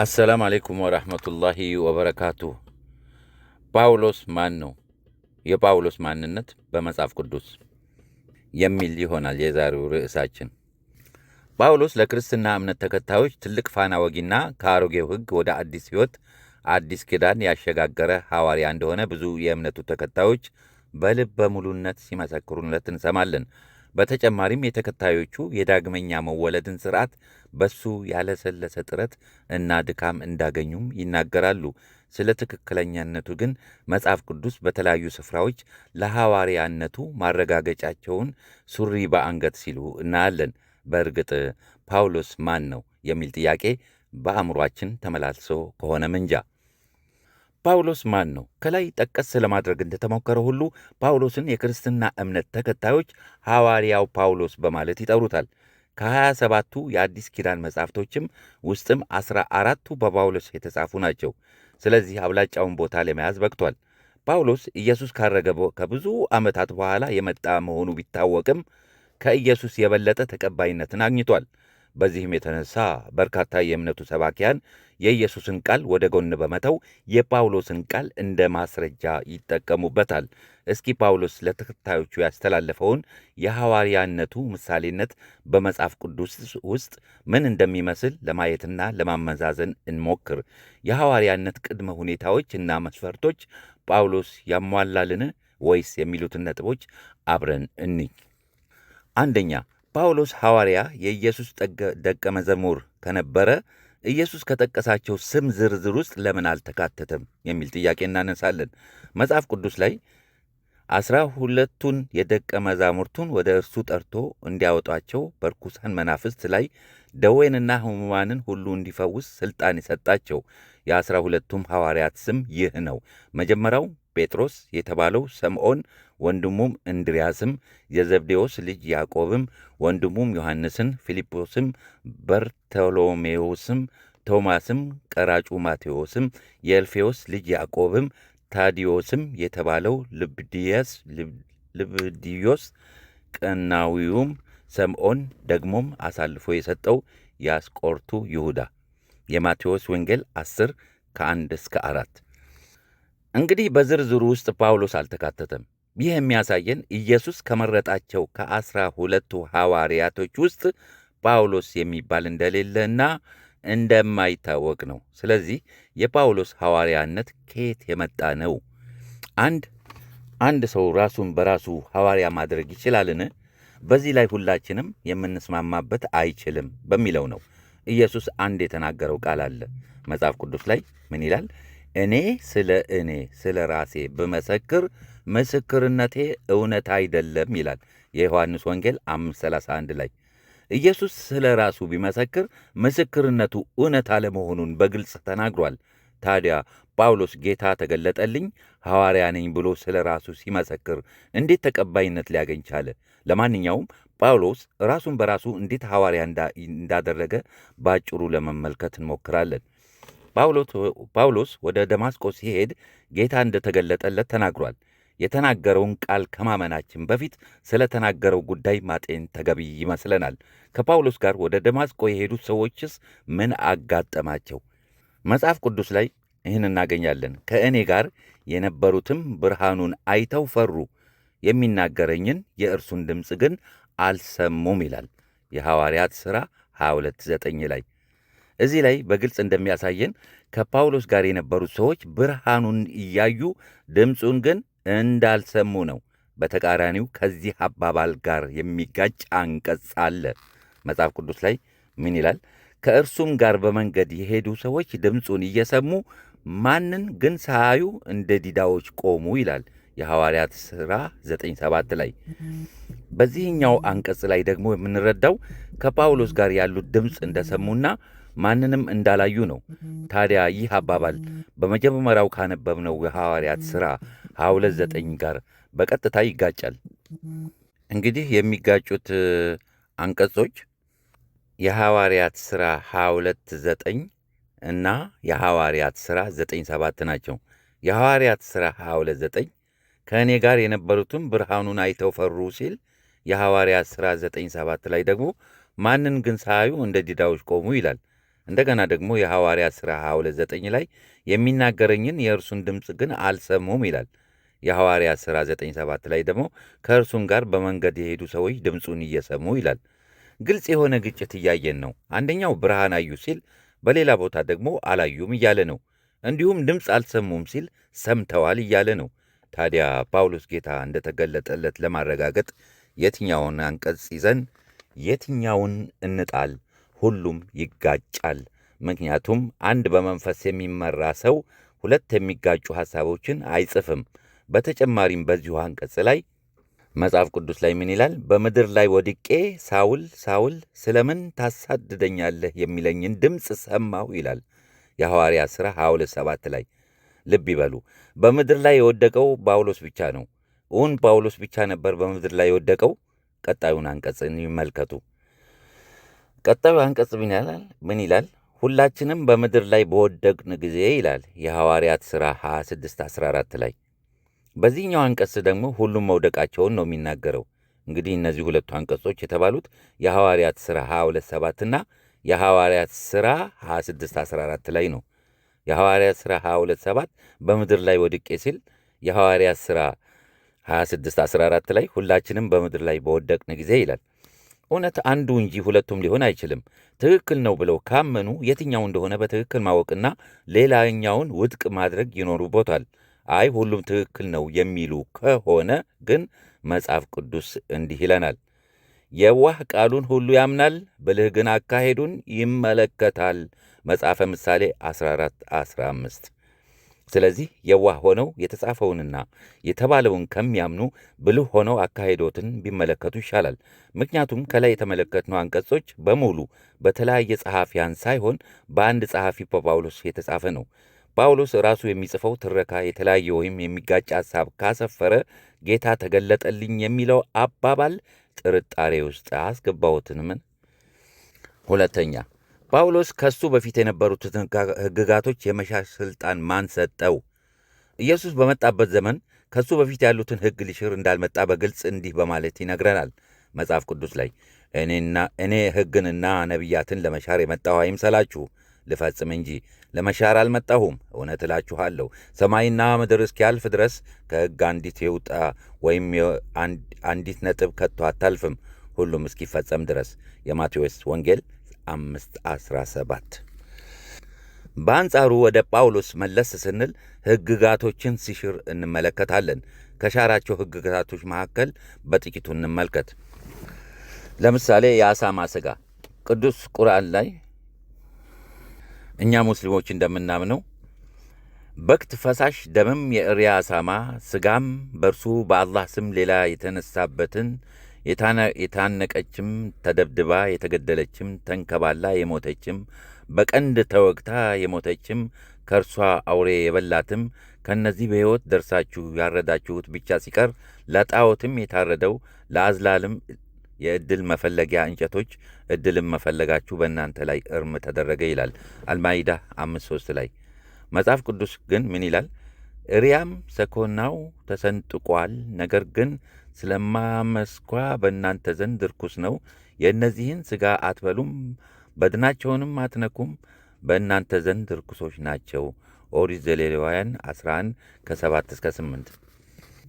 አሰላም አለይኩም ወራህመቱላሂ ወበረካቱሁ። ጳውሎስ ማን ነው? የጳውሎስ ማንነት በመጽሐፍ ቅዱስ የሚል ይሆናል የዛሬው ርዕሳችን። ጳውሎስ ለክርስትና እምነት ተከታዮች ትልቅ ፋና ወጊና ከአሮጌው ሕግ ወደ አዲስ ሕይወት አዲስ ኪዳን ያሸጋገረ ሐዋርያ እንደሆነ ብዙ የእምነቱ ተከታዮች በልበ ሙሉነት ሲመሰክሩለት እንሰማለን። በተጨማሪም የተከታዮቹ የዳግመኛ መወለድን ስርዓት በሱ ያለሰለሰ ጥረት እና ድካም እንዳገኙም ይናገራሉ። ስለ ትክክለኛነቱ ግን መጽሐፍ ቅዱስ በተለያዩ ስፍራዎች ለሐዋርያነቱ ማረጋገጫቸውን ሱሪ በአንገት ሲሉ እናያለን። በእርግጥ ጳውሎስ ማን ነው የሚል ጥያቄ በአእምሯችን ተመላልሶ ከሆነ ምንጃ። ጳውሎስ ማን ነው? ከላይ ጠቀስ ለማድረግ እንደተሞከረ ሁሉ ጳውሎስን የክርስትና እምነት ተከታዮች ሐዋርያው ጳውሎስ በማለት ይጠሩታል። ከ27ቱ የአዲስ ኪዳን መጻሕፍቶችም ውስጥም 14ቱ በጳውሎስ የተጻፉ ናቸው። ስለዚህ አብላጫውን ቦታ ለመያዝ በቅቷል። ጳውሎስ ኢየሱስ ካረገ ከብዙ ዓመታት በኋላ የመጣ መሆኑ ቢታወቅም ከኢየሱስ የበለጠ ተቀባይነትን አግኝቷል። በዚህም የተነሳ በርካታ የእምነቱ ሰባኪያን የኢየሱስን ቃል ወደ ጎን በመተው የጳውሎስን ቃል እንደ ማስረጃ ይጠቀሙበታል። እስኪ ጳውሎስ ለተከታዮቹ ያስተላለፈውን የሐዋርያነቱ ምሳሌነት በመጽሐፍ ቅዱስ ውስጥ ምን እንደሚመስል ለማየትና ለማመዛዘን እንሞክር። የሐዋርያነት ቅድመ ሁኔታዎች እና መስፈርቶች ጳውሎስ ያሟላልን ወይስ የሚሉትን ነጥቦች አብረን እንይ። አንደኛ፣ ጳውሎስ ሐዋርያ የኢየሱስ ደቀ መዝሙር ከነበረ ኢየሱስ ከጠቀሳቸው ስም ዝርዝር ውስጥ ለምን አልተካተተም የሚል ጥያቄ እናነሳለን። መጽሐፍ ቅዱስ ላይ 12ቱን የደቀ መዛሙርቱን ወደ እርሱ ጠርቶ እንዲያወጧቸው በርኩሳን መናፍስት ላይ ደዌንና ሕሙማንን ሁሉ እንዲፈውስ ሥልጣን የሰጣቸው የ12ቱም ሐዋርያት ስም ይህ ነው። መጀመሪያው ጴጥሮስ የተባለው ስምዖን፣ ወንድሙም እንድርያስም፣ የዘብዴዎስ ልጅ ያዕቆብም፣ ወንድሙም ዮሐንስን፣ ፊልጶስም፣ በርቶሎሜዎስም፣ ቶማስም፣ ቀራጩ ማቴዎስም፣ የእልፌዎስ ልጅ ያዕቆብም፣ ታዲዮስም የተባለው ልብድዮስ፣ ቀናዊውም ስምዖን፣ ደግሞም አሳልፎ የሰጠው የአስቆርቱ ይሁዳ። የማቴዎስ ወንጌል 10 ከ1 እስከ 4። እንግዲህ በዝርዝሩ ውስጥ ጳውሎስ አልተካተተም። ይህ የሚያሳየን ኢየሱስ ከመረጣቸው ከ12ቱ ሐዋርያቶች ውስጥ ጳውሎስ የሚባል እንደሌለና እንደማይታወቅ ነው። ስለዚህ የጳውሎስ ሐዋርያነት ከየት የመጣ ነው? አንድ አንድ ሰው ራሱን በራሱ ሐዋርያ ማድረግ ይችላልን? በዚህ ላይ ሁላችንም የምንስማማበት አይችልም በሚለው ነው። ኢየሱስ አንድ የተናገረው ቃል አለ። መጽሐፍ ቅዱስ ላይ ምን ይላል? እኔ ስለ እኔ ስለ ራሴ ብመሰክር ምስክርነቴ እውነት አይደለም ይላል። የዮሐንስ ወንጌል 5:31 ላይ ኢየሱስ ስለ ራሱ ቢመሰክር ምስክርነቱ እውነት አለመሆኑን በግልጽ ተናግሯል። ታዲያ ጳውሎስ ጌታ ተገለጠልኝ ሐዋርያ ነኝ ብሎ ስለ ራሱ ሲመሰክር እንዴት ተቀባይነት ሊያገኝ ቻለ? ለማንኛውም ጳውሎስ ራሱን በራሱ እንዴት ሐዋርያ እንዳደረገ ባጭሩ ለመመልከት እንሞክራለን። ጳውሎስ ወደ ደማስቆ ሲሄድ ጌታ እንደተገለጠለት ተናግሯል። የተናገረውን ቃል ከማመናችን በፊት ስለተናገረው ጉዳይ ማጤን ተገቢ ይመስለናል። ከጳውሎስ ጋር ወደ ደማስቆ የሄዱት ሰዎችስ ምን አጋጠማቸው? መጽሐፍ ቅዱስ ላይ ይህን እናገኛለን። ከእኔ ጋር የነበሩትም ብርሃኑን አይተው ፈሩ፣ የሚናገረኝን የእርሱን ድምፅ ግን አልሰሙም ይላል። የሐዋርያት ሥራ 22:9 ላይ። እዚህ ላይ በግልጽ እንደሚያሳየን ከጳውሎስ ጋር የነበሩት ሰዎች ብርሃኑን እያዩ ድምፁን ግን እንዳልሰሙ ነው። በተቃራኒው ከዚህ አባባል ጋር የሚጋጭ አንቀጽ አለ። መጽሐፍ ቅዱስ ላይ ምን ይላል? ከእርሱም ጋር በመንገድ የሄዱ ሰዎች ድምፁን እየሰሙ ማንን ግን ሳያዩ እንደ ዲዳዎች ቆሙ ይላል። የሐዋርያት ሥራ 9:7 ላይ። በዚህኛው አንቀጽ ላይ ደግሞ የምንረዳው ከጳውሎስ ጋር ያሉት ድምፅ እንደሰሙና ማንንም እንዳላዩ ነው። ታዲያ ይህ አባባል በመጀመሪያው ካነበብነው የሐዋርያት ሥራ 22:9 ጋር በቀጥታ ይጋጫል። እንግዲህ የሚጋጩት አንቀጾች የሐዋርያት ሥራ 22:9 እና የሐዋርያት ሥራ 9:7 ናቸው። የሐዋርያት ሥራ 22:9 ከእኔ ጋር የነበሩትም ብርሃኑን አይተው ፈሩ ሲል፣ የሐዋርያት ሥራ 9:7 ላይ ደግሞ ማንን ግን ሳያዩ እንደ ዲዳዎች ቆሙ ይላል። እንደገና ደግሞ የሐዋርያት ሥራ 22:9 ላይ የሚናገረኝን የእርሱን ድምፅ ግን አልሰሙም ይላል። የሐዋርያት ሥራ 9:7 ላይ ደግሞ ከእርሱም ጋር በመንገድ የሄዱ ሰዎች ድምፁን እየሰሙ ይላል። ግልጽ የሆነ ግጭት እያየን ነው። አንደኛው ብርሃን አዩ ሲል፣ በሌላ ቦታ ደግሞ አላዩም እያለ ነው። እንዲሁም ድምፅ አልሰሙም ሲል ሰምተዋል እያለ ነው። ታዲያ ጳውሎስ ጌታ እንደተገለጠለት ለማረጋገጥ የትኛውን አንቀጽ ይዘን የትኛውን እንጣል? ሁሉም ይጋጫል። ምክንያቱም አንድ በመንፈስ የሚመራ ሰው ሁለት የሚጋጩ ሐሳቦችን አይጽፍም። በተጨማሪም በዚሁ አንቀጽ ላይ መጽሐፍ ቅዱስ ላይ ምን ይላል? በምድር ላይ ወድቄ ሳውል ሳውል ስለምን ታሳድደኛለህ የሚለኝን ድምፅ ሰማሁ ይላል። የሐዋርያት ሥራ 22:7 ላይ ልብ ይበሉ። በምድር ላይ የወደቀው ጳውሎስ ብቻ ነው። እውን ጳውሎስ ብቻ ነበር በምድር ላይ የወደቀው? ቀጣዩን አንቀጽ ይመልከቱ። ቀጣዩ አንቀጽ ምን ይላል? ምን ይላል? ሁላችንም በምድር ላይ በወደቅን ጊዜ ይላል የሐዋርያት ሥራ 26:14 ላይ። በዚህኛው አንቀጽ ደግሞ ሁሉም መውደቃቸውን ነው የሚናገረው። እንግዲህ እነዚህ ሁለቱ አንቀጾች የተባሉት የሐዋርያት ሥራ 22:7 እና የሐዋርያት ሥራ 26:14 ላይ ነው። የሐዋርያት ሥራ 22:7 በምድር ላይ ወድቄ ሲል፣ የሐዋርያት ሥራ 26:14 ላይ ሁላችንም በምድር ላይ በወደቅን ጊዜ ይላል። እውነት አንዱ እንጂ ሁለቱም ሊሆን አይችልም። ትክክል ነው ብለው ካመኑ የትኛው እንደሆነ በትክክል ማወቅና ሌላኛውን ውድቅ ማድረግ ይኖሩቦታል። አይ ሁሉም ትክክል ነው የሚሉ ከሆነ ግን መጽሐፍ ቅዱስ እንዲህ ይለናል፣ የዋህ ቃሉን ሁሉ ያምናል፣ ብልህ ግን አካሄዱን ይመለከታል። መጽሐፈ ምሳሌ 14:15። ስለዚህ የዋህ ሆነው የተጻፈውንና የተባለውን ከሚያምኑ ብልህ ሆነው አካሄዶትን ቢመለከቱ ይሻላል። ምክንያቱም ከላይ የተመለከትነው አንቀጾች በሙሉ በተለያየ ጸሐፊያን ሳይሆን በአንድ ጸሐፊ በጳውሎስ የተጻፈ ነው። ጳውሎስ ራሱ የሚጽፈው ትረካ የተለያየ ወይም የሚጋጭ ሐሳብ ካሰፈረ ጌታ ተገለጠልኝ የሚለው አባባል ጥርጣሬ ውስጥ አያስገባዎትምን? ሁለተኛ፣ ጳውሎስ ከሱ በፊት የነበሩትን ሕግጋቶች የመሻር ሥልጣን ማን ሰጠው? ኢየሱስ በመጣበት ዘመን ከሱ በፊት ያሉትን ሕግ ሊሽር እንዳልመጣ በግልጽ እንዲህ በማለት ይነግረናል። መጽሐፍ ቅዱስ ላይ እኔ ሕግንና ነቢያትን ለመሻር የመጣሁ አይምሰላችሁ፣ ልፈጽም እንጂ ለመሻር አልመጣሁም። እውነት እላችኋለሁ ሰማይና ምድር እስኪያልፍ ድረስ ከሕግ አንዲት የውጣ ወይም አንዲት ነጥብ ከቶ አታልፍም፣ ሁሉም እስኪፈጸም ድረስ። የማቴዎስ ወንጌል 5:17። በአንጻሩ ወደ ጳውሎስ መለስ ስንል ሕግጋቶችን ሲሽር እንመለከታለን። ከሻራቸው ሕግጋቶች መካከል በጥቂቱ እንመልከት። ለምሳሌ የአሳማ ስጋ ቅዱስ ቁርአን ላይ እኛ ሙስሊሞች እንደምናምነው በክት ፈሳሽ ደምም የእሪያ አሳማ ስጋም በእርሱ በአላህ ስም ሌላ የተነሳበትን የታነቀችም ተደብድባ የተገደለችም ተንከባላ የሞተችም በቀንድ ተወግታ የሞተችም ከእርሷ አውሬ የበላትም ከእነዚህ በሕይወት ደርሳችሁ ያረዳችሁት ብቻ ሲቀር ለጣዖትም የታረደው ለአዝላልም የዕድል መፈለጊያ እንጨቶች ዕድልም መፈለጋችሁ በእናንተ ላይ እርም ተደረገ ይላል አልማኢዳ 5:3 ላይ። መጽሐፍ ቅዱስ ግን ምን ይላል? እሪያም ሰኮናው ተሰንጥቋል፣ ነገር ግን ስለማመስኳ በእናንተ ዘንድ ርኩስ ነው። የእነዚህን ሥጋ አትበሉም፣ በድናቸውንም አትነኩም፣ በእናንተ ዘንድ ርኩሶች ናቸው። ኦሪት ዘሌዋውያን 11 ከ7 እስከ 8።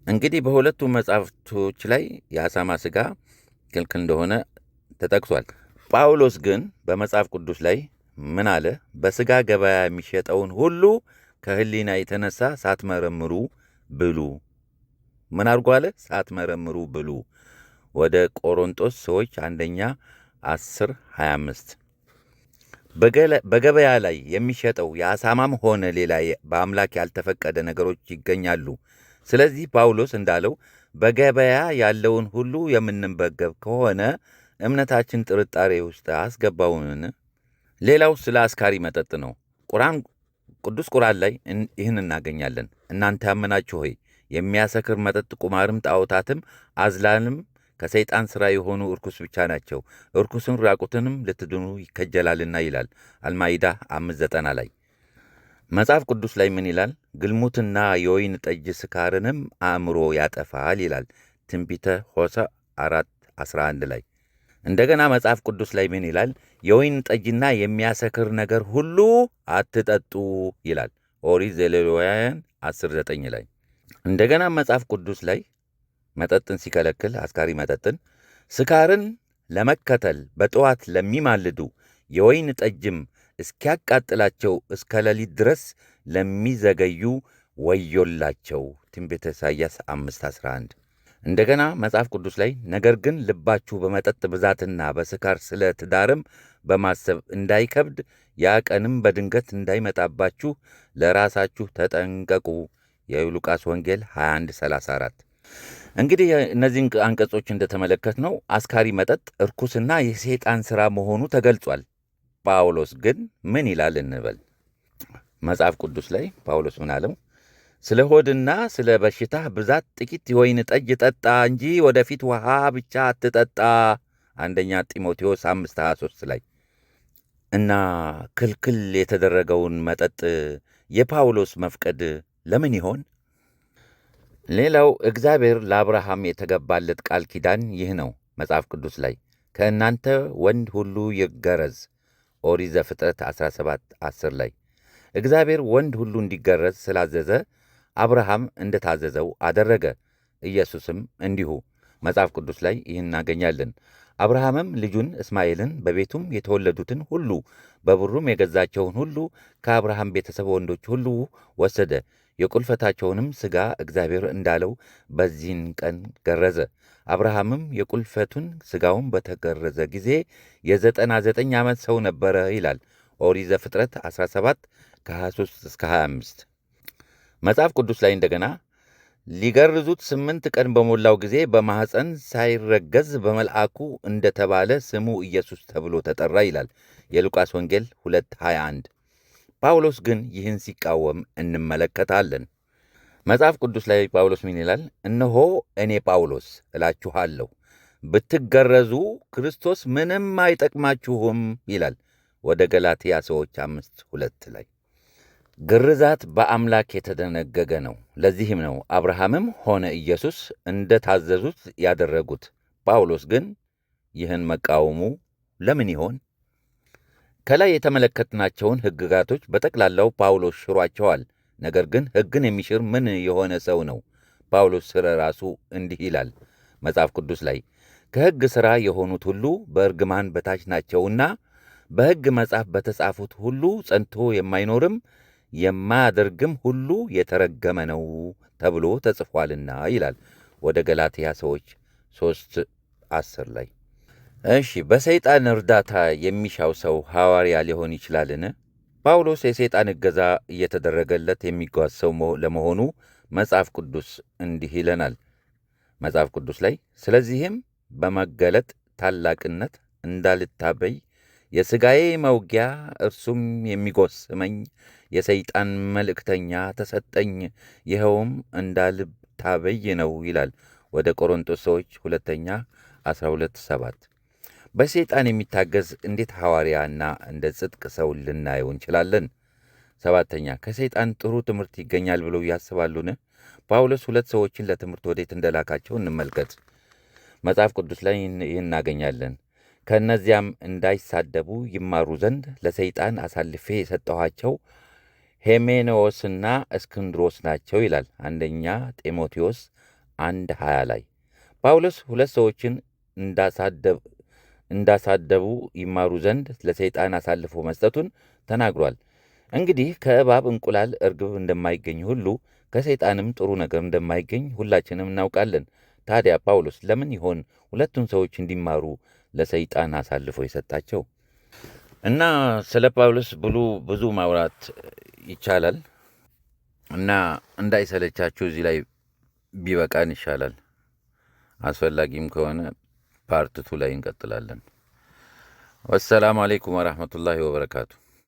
እንግዲህ በሁለቱ መጽሐፍቶች ላይ የአሳማ ሥጋ ክልክል እንደሆነ ተጠቅሷል። ጳውሎስ ግን በመጽሐፍ ቅዱስ ላይ ምን አለ? በሥጋ ገበያ የሚሸጠውን ሁሉ ከሕሊና የተነሳ ሳትመረምሩ ብሉ። ምን አድርጎ አለ? ሳትመረምሩ ብሉ። ወደ ቆሮንጦስ ሰዎች አንደኛ 10:25። በገበያ ላይ የሚሸጠው የአሳማም ሆነ ሌላ በአምላክ ያልተፈቀደ ነገሮች ይገኛሉ። ስለዚህ ጳውሎስ እንዳለው በገበያ ያለውን ሁሉ የምንመገብ ከሆነ እምነታችን ጥርጣሬ ውስጥ አስገባውን? ሌላው ስለ አስካሪ መጠጥ ነው። ቅዱስ ቁርአን ላይ ይህን እናገኛለን። እናንተ ያመናችሁ ሆይ የሚያሰክር መጠጥ፣ ቁማርም፣ ጣዖታትም፣ አዝላልም ከሰይጣን ሥራ የሆኑ እርኩስ ብቻ ናቸው። እርኩስን ራቁትንም ልትድኑ ይከጀላልና ይላል አልማኢዳ 5:90 ላይ። መጽሐፍ ቅዱስ ላይ ምን ይላል? ግልሙትና የወይን ጠጅ ስካርንም አእምሮ ያጠፋል ይላል ትንቢተ ሆሴዕ 4:11 ላይ። እንደገና መጽሐፍ ቅዱስ ላይ ምን ይላል? የወይን ጠጅና የሚያሰክር ነገር ሁሉ አትጠጡ ይላል። ኦሪት ዘሌዋውያን 10:9 ላይ። እንደገና መጽሐፍ ቅዱስ ላይ መጠጥን ሲከለክል፣ አስካሪ መጠጥን፣ ስካርን ለመከተል በጠዋት ለሚማልዱ፣ የወይን ጠጅም እስኪያቃጥላቸው እስከ ሌሊት ድረስ ለሚዘገዩ ወዮላቸው። ትንቢተ ኢሳይያስ 5:11። እንደገና መጽሐፍ ቅዱስ ላይ ነገር ግን ልባችሁ በመጠጥ ብዛትና በስካር ስለ ትዳርም በማሰብ እንዳይከብድ፣ ያ ቀንም በድንገት እንዳይመጣባችሁ ለራሳችሁ ተጠንቀቁ። የሉቃስ ወንጌል 21:34። እንግዲህ እነዚህን አንቀጾች እንደተመለከትነው አስካሪ መጠጥ እርኩስና የሰይጣን ሥራ መሆኑ ተገልጿል። ጳውሎስ ግን ምን ይላል እንበል። መጽሐፍ ቅዱስ ላይ ጳውሎስ ምን አለው? ስለ ሆድና ስለ በሽታህ ብዛት ጥቂት የወይን ጠጅ ጠጣ እንጂ ወደፊት ውሃ ብቻ አትጠጣ። አንደኛ ጢሞቴዎስ 5:23 ላይ። እና ክልክል የተደረገውን መጠጥ የጳውሎስ መፍቀድ ለምን ይሆን? ሌላው እግዚአብሔር ለአብርሃም የተገባለት ቃል ኪዳን ይህ ነው። መጽሐፍ ቅዱስ ላይ ከእናንተ ወንድ ሁሉ ይገረዝ፣ ኦሪት ዘፍጥረት 17:10 ላይ። እግዚአብሔር ወንድ ሁሉ እንዲገረዝ ስላዘዘ አብርሃም እንደታዘዘው አደረገ። ኢየሱስም እንዲሁ። መጽሐፍ ቅዱስ ላይ ይህን እናገኛለን። አብርሃምም ልጁን እስማኤልን፣ በቤቱም የተወለዱትን ሁሉ፣ በብሩም የገዛቸውን ሁሉ፣ ከአብርሃም ቤተሰብ ወንዶች ሁሉ ወሰደ። የቁልፈታቸውንም ሥጋ እግዚአብሔር እንዳለው በዚህን ቀን ገረዘ። አብርሃምም የቁልፈቱን ሥጋውን በተገረዘ ጊዜ የ99 ዓመት ሰው ነበረ ይላል። ኦሪት ዘፍጥረት 17 ከ23 እስከ 25። መጽሐፍ ቅዱስ ላይ እንደገና ሊገርዙት 8 ቀን በሞላው ጊዜ በማኅፀን ሳይረገዝ በመልአኩ እንደተባለ ስሙ ኢየሱስ ተብሎ ተጠራ ይላል። የሉቃስ ወንጌል 2:21። ጳውሎስ ግን ይህን ሲቃወም እንመለከታለን። መጽሐፍ ቅዱስ ላይ ጳውሎስ ምን ይላል? እነሆ እኔ ጳውሎስ እላችኋለሁ፣ ብትገረዙ ክርስቶስ ምንም አይጠቅማችሁም ይላል። ወደ ገላትያ ሰዎች 5:2 ላይ። ግርዛት በአምላክ የተደነገገ ነው። ለዚህም ነው አብርሃምም ሆነ ኢየሱስ እንደታዘዙት ያደረጉት። ጳውሎስ ግን ይህን መቃወሙ ለምን ይሆን? ከላይ የተመለከትናቸውን ሕግጋቶች በጠቅላላው ጳውሎስ ሽሯቸዋል። ነገር ግን ሕግን የሚሽር ምን የሆነ ሰው ነው? ጳውሎስ ስለ ራሱ እንዲህ ይላል መጽሐፍ ቅዱስ ላይ፣ ከሕግ ሥራ የሆኑት ሁሉ በእርግማን በታች ናቸውና፣ በሕግ መጽሐፍ በተጻፉት ሁሉ ጸንቶ የማይኖርም የማያደርግም ሁሉ የተረገመ ነው ተብሎ ተጽፏልና ይላል። ወደ ገላትያ ሰዎች 3:10 ላይ። እሺ፣ በሰይጣን እርዳታ የሚሻው ሰው ሐዋርያ ሊሆን ይችላልን? ጳውሎስ የሰይጣን እገዛ እየተደረገለት የሚጓዝ ሰው ለመሆኑ መጽሐፍ ቅዱስ እንዲህ ይለናል። መጽሐፍ ቅዱስ ላይ ስለዚህም በመገለጥ ታላቅነት እንዳልታበይ የሥጋዬ መውጊያ እርሱም የሚጎስመኝ የሰይጣን መልእክተኛ ተሰጠኝ፣ ይኸውም እንዳልታበይ ነው ይላል። ወደ ቆሮንቶስ ሰዎች ሁለተኛ 12:7። በሰይጣን የሚታገዝ እንዴት ሐዋርያና እንደ ጽድቅ ሰው ልናየው እንችላለን? ሰባተኛ፣ ከሰይጣን ጥሩ ትምህርት ይገኛል ብለው ያስባሉን? ጳውሎስ ሁለት ሰዎችን ለትምህርት ወዴት እንደላካቸው እንመልከት። መጽሐፍ ቅዱስ ላይ ይህን እናገኛለን። ከእነዚያም እንዳይሳደቡ ይማሩ ዘንድ ለሰይጣን አሳልፌ የሰጠኋቸው ሄሜኔዎስና እስክንድሮስ ናቸው ይላል። አንደኛ ጢሞቴዎስ 1:20 ላይ። ጳውሎስ ሁለት ሰዎችን እንዳሳደቡ ይማሩ ዘንድ ለሰይጣን አሳልፎ መስጠቱን ተናግሯል። እንግዲህ ከእባብ እንቁላል እርግብ እንደማይገኝ ሁሉ ከሰይጣንም ጥሩ ነገር እንደማይገኝ ሁላችንም እናውቃለን። ታዲያ ጳውሎስ ለምን ይሆን ሁለቱን ሰዎች እንዲማሩ ለሰይጣን አሳልፎ የሰጣቸው? እና ስለ ጳውሎስ ብሉ ብዙ ማውራት ይቻላል፣ እና እንዳይሰለቻችሁ እዚህ ላይ ቢበቃን ይሻላል። አስፈላጊም ከሆነ part 2 ላይ እንቀጥላለን። ወሰላሙ አሌይኩም ወረሕመቱላሂ ወበረካቱ።